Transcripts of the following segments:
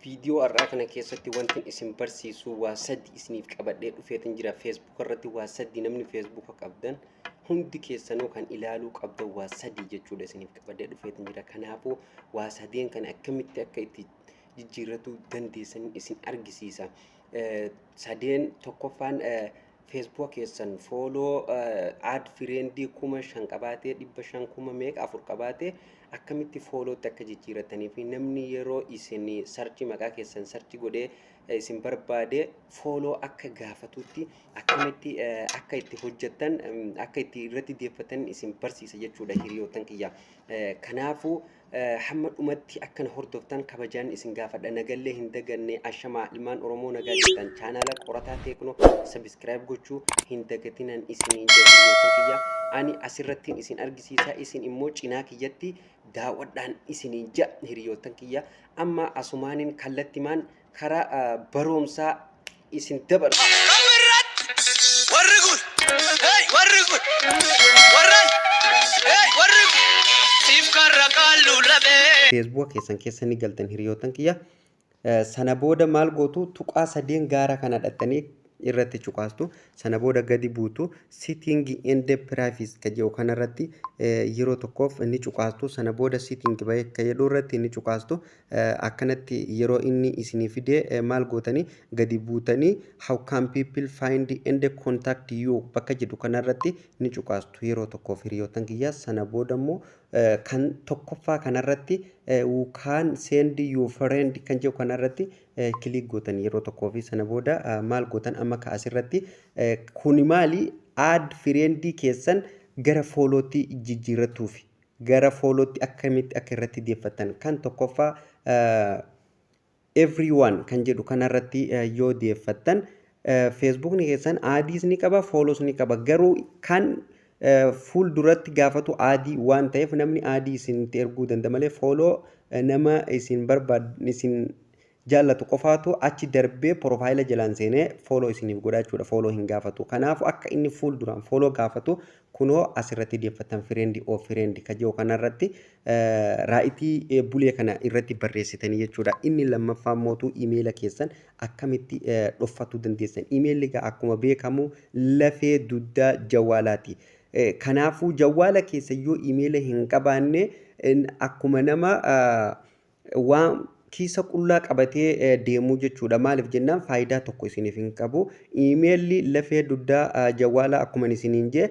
Viidiyoo har'aa kana keessatti wanti isin barsiisu waa sadi isiniif qabadhee dhufeetin jira. Facebook irratti waa sadi namni Facebook qabdan hundi keessanuu kan ilaaluu qabdan waa sadi jechuudha isiniif qabadhee dhufeetin jira. Kanaafuu waa sadeen kana akkamitti akka itti jijjiirratuu dandeessan isin argisiisa. Sadeen tokkoffaan, Facebook keessan follow, add friendii 5000 qabaatee, 500, kuma meeqa afur qabaatee akkamitti followtti akka jijjiirratanii fi namni yeroo isin search, maqaa keessan search godhee isin barbaade follow akka gaafatutti akkamitti akka itti hojjettan, akka itti irratti deeffatan isin barsiisa jechuudha, hiriyoottan kiyya. Kanaafuu hamma dhumatti akkana hordoftan kabajaan isin gaafadha. Nagallee hin daganne. Ashamaa ilmaan Oromoo, nagaa jirtan? Chaanaala Qorataa Teeknoo subscribe gochuu hin dagatinan isiniin jedha, hiriyoottan kiyya. Ani asirratti isin argisiisa, isin immoo cinaa kiyyatti daawwadhaan isiniin jedha, hiriyoottan kiyya. Amma asumaaniin kallattimaan karaa baroomsaa isin dabarsa. Kamirratti warri kun, hey, warri kun warran, hey, warri kun siif karra qaalluu labee. Facebook keessan keessa ni galtan, hiriyoottan kiyya. Sana booda maal gootu? Tuqaa sadeen gaara kana dhattanii irratti cuqaastu. Sana booda gadi buutu, setting and privacy ka jedhu kanarratti yeroo tokkoof ni cuqaastu. Sana booda setting bahee ka jedhu irratti ni cuqaastu. Akkanatti yeroo inni isinii fidee maal gootanii? Gadi buutanii "How can people find and contact you" bakka jedhu kanarratti ni cuqaastu yeroo tokkoof, hiriyoottan kiyya. Sana booda immoo kan tokkoffaa kanarratti "Who can send you friend" kan jedhu kanarratti click gootan yeroo tokkoo fi sana booda maal gootan? Amma ka asirratti kuni maali? Add friendii keessan gara followtti jijjiirratuufi gara followtti akkamitti akka irratti deeffatan, kan tokkoffaa "everyone" kan jedhu kanarratti yoo deeffattan, Facebookni keessan addiis ni qaba, follows ni qaba, garuu kan fuulduratti gaafatu addii waan ta'eef namni addii isinitti erguu danda'a malee follow nama isin barbaad, isin jaallatu qofaatu achi darbee profile jalaan seenee follow isiniif godha jechuudha. Follow hin gaafatu. Kanaafuu akka inni fuulduraan follow gaafatu kunoo asirratti deeffatan, "friend of friend" ka jedhu kanarratti rightii bulee kana irratti barreessitanii jechuudha. Inni lammaffaa mootuu imeela keessan akkamitti dhoffatuu dandeessan. Imeelli egaa akkuma beekamu lafee dugdaa jawwaalaati. Kanaafuu jawwaala keessa yoo imeela hin qabaanne akkuma nama waan kiisa qullaa qabatee deemuu jechuudha. Maaliif jennaan faayidaa tokko isiniif hin qabu. Imeelli lafee dugdaa jawwaalaa akkuma isiniin jee,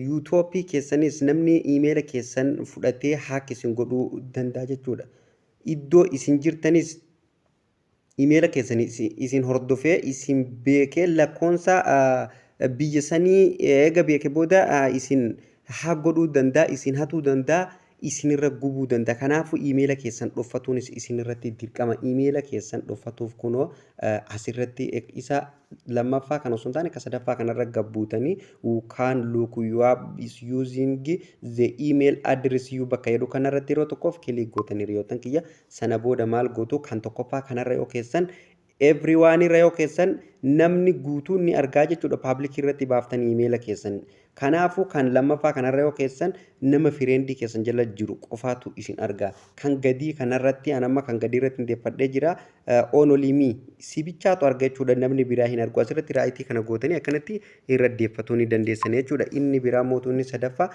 YouTubeii keessanis namni imeela keessan fudhatee hack isin godhuu danda'a jechuudha. Iddoo isin jirtanis imeela keessan isin hordofee, isin beekee, lakkoonsa biyya sanii eega beeke booda isin hack godhuu danda'a, isin hatuu danda'a, isinirra gubuu danda'a. Kanaafuu imeela keessan dhoffatuunis isinirratti dirqama. Imeela keessan dhoffatuuf kunoo asirratti isa lammaffaa kan osoo hin taane kan sadaffaa kanarra gabbuutanii "Who can look you up using the email address you" bakka jedhu kanarratti yeroo tokkoof click gootanii, hiriyoottan kiyya. Sana booda maal gootu? Kan tokkoffaa kanarra yoo keessan, "everyone" irra yoo keessan, namni guutuun ni argaa jechuudha, public irratti baaftanii imeela keessan. Kanaafuu kan lammaffaa kanarra yoo keessan nama friendii keessan jala jiru qofaatu isin argaa. Kan gadii kanarratti, anamma kan gadii irratti hundeeffadhee jira. "Only me", si bichaatu arga jechuudha, namni biraa hin argu. Asirratti rightii kana gootanii akkanatti irra deeffatuu ni dandeessan jechuudha. Inni biraa mootumni sadaffaa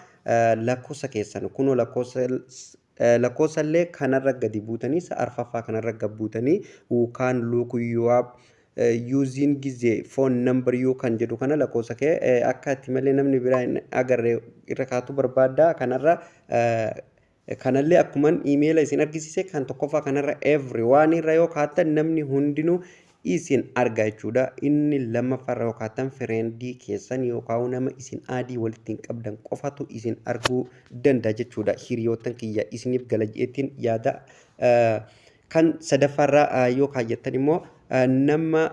lakkoofsa keessan kunoo lakkoofsallee kanarra gadi buutanii arfaffaa kanarra gad buutanii "Who can look you up using the phone number you" kan jedhu kana lakkoofsa kee akka itti malee namni biraa hin agarre irra kaatu barbaadda. Kanarra kanallee akkuman imeela isin argisiise kan tokkoffaa kanarra "everyone" irra yoo kaattan namni hundinuu isin arga jechuudha. Inni lammaffaarra yoo kaattan friendii keessan yookaan nama isin addii walitti hin qabdan qofatu isin arguu danda'a jechuudha. Hiriyoottan kiyya, isiniif gala jeetiin yaada. Kan sadaffaarra yoo kaayyattan immoo nama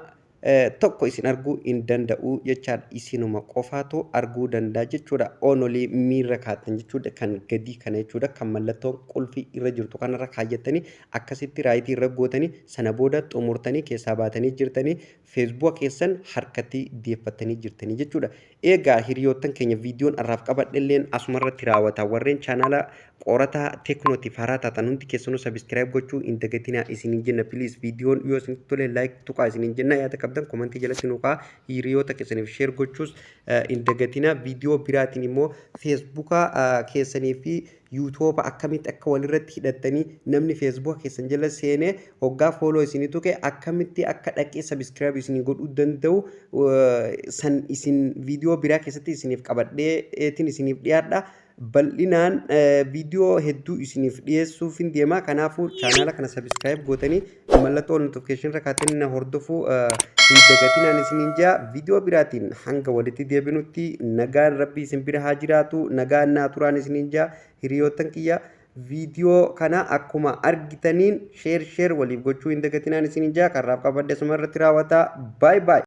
tokko isin arguu hin danda'u jechaadha. Isinuma qofaatu arguu danda'a jechuudha. "Only me" irra kaattan jechuudha. Kan gadii kana jechuudha. Kan mallattoon qulfii irra jirtu kanarra kaayyattanii akkasitti rightii irra gootanii sana booda xumurtanii keessaa baatanii jirtanii, Facebook keessan harkatti deeffattanii jirtanii jechuudha. Egaa hiriyoottan keenya, viidiyoon har'aaf qabadhe illeen asumarratti raawwata. Warreen chaanaala Qorataa Teeknootiif haaraa taatan hundi keessanuu subscribe gochuu hin dagatinaa isiniin jenna. Please, viidiyoon yoo isinitti tole like tuqaa isiniin jenna. Yaada qabdan comment jalatti nu kaa'aa. Hiriyoota keessaniif share gochuus hin dagatinaa. Viidiyoo biraatiin immoo Feesbuuka keessanii fi Yuutuuba akkamitti akka walirratti hidhattanii, namni Feesbuuka keessan jala seenee hoggaa follow isinii tuqe akkamitti akka dhaqee subscribe isinii godhuu danda'u san isin viidiyoo biraa keessatti isiniif qabadheetiin isiniif dhiyaadha. Bal'inaan viidiyoo hedduu isiniif dhiyeessuuf hin deema. Kanaafuu chaanaala kana subscribe gootanii mallattoo notification irra kaatanii na hordofuu hin dagatinaan isiniin jaa. Viidiyoo biraatiin hanga walitti deebinutti nagaan Rabbii isin bira haa jiraatu. Nagaan naa turaan isiniin jaa. Hiriyoottan kiyya, viidiyoo kana akkuma argitaniin share share waliif gochuu hin dagatinaan isiniin jaa. Karraaf qabadde asuma irratti raawwata. Baay baay.